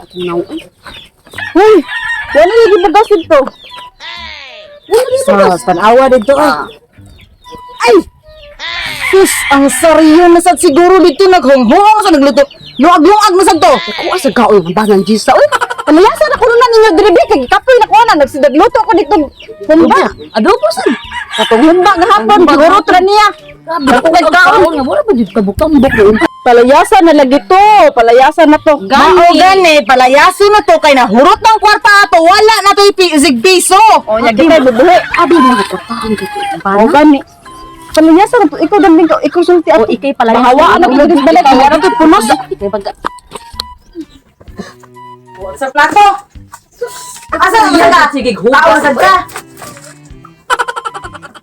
Atong naong ay. Hoy, wala lagi bugas dito. Wala lagi bugas. Tanawa dito ah. Ay! Sus, ang saryo na sad siguro dito naghunghung sa nagluto. Luag-luag na sad to. Kuha sa kaoy ang banan Jisa. Uy, palayasan ako na ninyo diri bi kay kapoy na ko na nagsidagluto ko dito. Humba. Adobo sad. Katong humba gahapon gihurot ra niya. Grabe Ako kay kaon. nga wala ba jud ka bukang bukon. Palayasan na lagi to. Palayasan na to. Gani. Mao gani, palayaso na to kay nahurot ng kwarta ato, wala na to isig piso. O nya kita bubuhi. Abi mga kwartahan kay O gani. Palayasan na to. Ikaw dambing ka, ikaw sulti O ato. ikay palayasan. Bahawaan ako lagi balik. Wala to punos. Ikay pagka Sa plato. Asa na ka? Sige, Taon sad ka.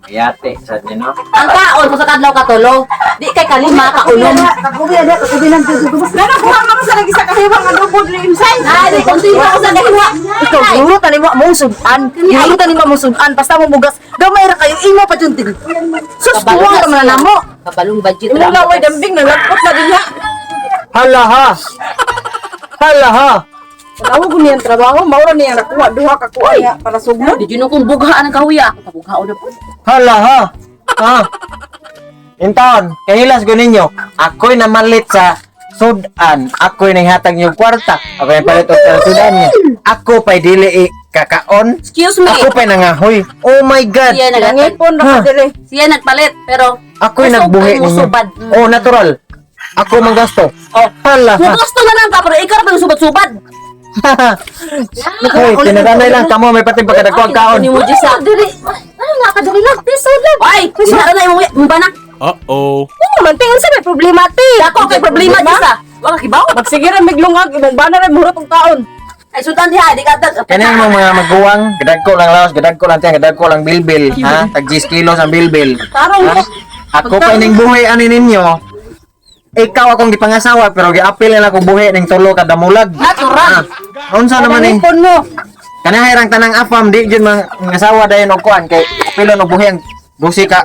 Yate, sa no? Ang kaon mo sa kadlaw katulo. Di kay kalima kaulong. Nana kuha ka mo sa lagi sa kahiwang adobo diri inside. Ay, di konti pa ko sa kahiwa. Ikaw, guro tani mo mong sudan. Guro tani mo mong sudan. Basta mo mugas. Gamay ra kayo imo pa jud tig. Sus, kuwang ra man na namo. Kabalong budget Imong laway dambing nalagpot na dinha. Hala ha! Hala ha! Wala ko niyang trabaho, maura niyang nakuha duha ka kuha niya para sugmon. Di jud kung bughaan ang kahuya. Pabughaon na po. Hala ha! Ha? Intaon, kahilas ko ninyo, ako'y namalit sa sudan, ako'y nanghatag yung kwarta, ako'y palit og sa sudan niya. Ako pa'y dili i kakaon, Excuse me. ako pa'y nangahoy. Oh my God! Siya nagpalit. Nangipon ra ka diri. Siya nagpalit pero Ako'y Kusog nagbuhi ang ninyo. musubad. Oh, natural. Ako manggasto. Oh. Hala ha! Mugasto na lang ka pero ikaw ra pang subad-subad. Hoy, tinaganay lang kamo may pating pagkadagko ang kaon. Ni mo sa. Diri. Ano nga ka diri lang piso lang. Ay, wala na imong imong bana. Uh-oh. Ano man tingin sa may problema ti. Dako kay problema Jisa. Wala kibaw. Magsige ra miglungag imong bana ra muhurot og kaon. Ay sudan diha di ka Kani mo mga maguwang, gadagko lang laos, gadagko lang tiyan, gadagko lang bilbil, ha? Tag 10 kilos ang bilbil. Tarong Ha? Ako pa ining buhi ani ninyo. Ikaw akong gipangasawa pero giapil nila akong buhi ning tulo ka damulag. Natural. Ha? Unsa naman eh? Nangipon mo. Kanang hirang tanang afam di jud mga ngasawa dayon og kuan kay apilon og buhi ang 12 ka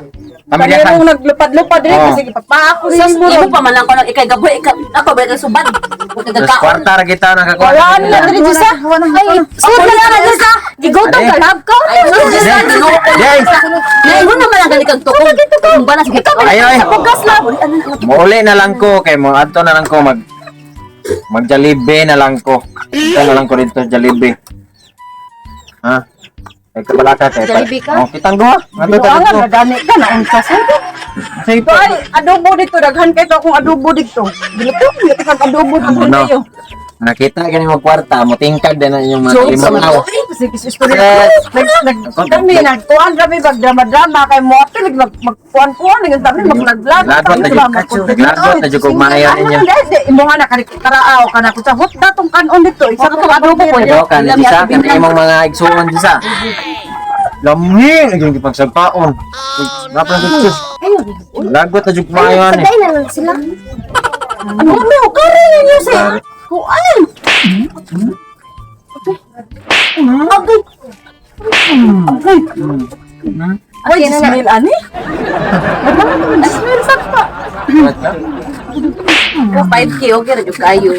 Kanirong pamilyahan. naglupad-lupad diri Oh. kasi gipapaako ni Sus, mo. imo pa man lang ko nang ikay gabuhi ikaw ako ba kay subad. Kung kay Terus kaon. kwarta ra kita nakakuha. Wala na diri Jisa. Ay, sud na lang Jisa. Gigutom ka lab ka. Ay, sus, Jisa, ginoo ko. Yay! Ay, naman lang gani kang tukong. Imong bana sige. Ay, ay. Bugas lang. Mauli na lang ko kay mo adto na lang ko mag mag Jollibee na lang ko. Adto na lang ko dito sa Jollibee. Ha? Ay kabalaka kay. Jollibee ka? Oh, kitang duha. Adto ta Buangan dito. na gani ka na unsa sa. Sige Ito ay adobo dito daghan kay to akong adobo dito. Dito dito kag adobo daghan Ano? kayo. Nakita gani mo kwarta, mo tingkag din na inyong mga So, limang sige istorya. Yes. Nag nag kami nagkuan kami bag drama-drama kay mo ato nag magkuan-kuan nag kami maglaglag. Naglagot na jud. Naglagot na jud kog maayo ninyo. Imo nga na kani taraaw kana ko sa hot datong kanon dito. Isa ka tong adobo ko. Yo kan isa kan imong mga igsuon disa. Lamhi lagi gipagsagpaon. Napa na jud. Lagot na jud maayo ani. na lang sila. Ano mo kare ninyo sa kuan. Agay. Agay. Ay, smell ani? Smell sakta. 5K okay ra jud kayo.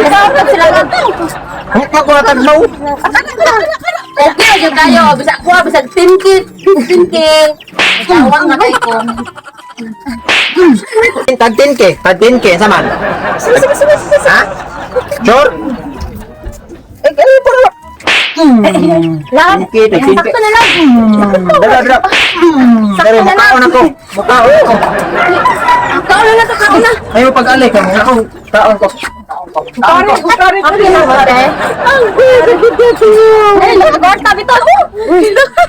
Dapat sila lang. Huwag ko natagbaw. Okay ra jud kayo bisag kuha bisag 10K, 15K. Tawag nga kay ko. Tag 10K, tag 10K sa man. Sige, sige, sige, sige. Ha? Sure? Eh, eh, pero Lab, 10K, tag 10K. sakto na lang. Dara, dara. Dara, mukaon ako. Mukaon ako. Kaon na to, kaon na. Ayaw pag-alay ka, mukaon. Kaon ko. Pare, pare, pare. Ay, nakagorta bitaw.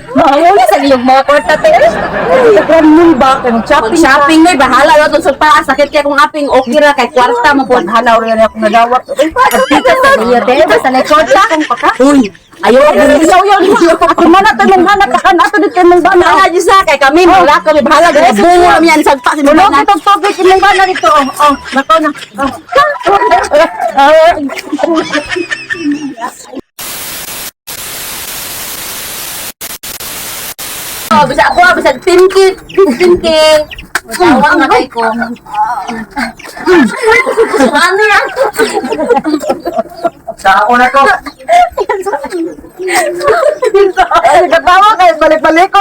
Mahuli sa iyong mga kwarta te. Ay, mo ba kay mag-shopping? Mag-shopping na, bahala na itong paa. Sakit kaya kung aping okay ra kay kwarta mo po. Hanaw rin ako nadawat. Ay, Pagpita sa iyo, te. Basta na kwarta. Uy, ayaw. Ayaw, ayaw, ayaw. Kumana to mong hanap ka ato dito kay mong bana. Bahala dyan sa kay kami, wala kami, bahala dyan. Bungo kami yan, sagpa si Tulog Bana. itong tubig imong bana dito. Oh, oh, nako na. Oh. Oh, bisag ako, bisag 10K, 15K. Tawag na kay ko. Ano yan? Sa ako na ko. Ay, nagkatawa kayo, balik-balik ko.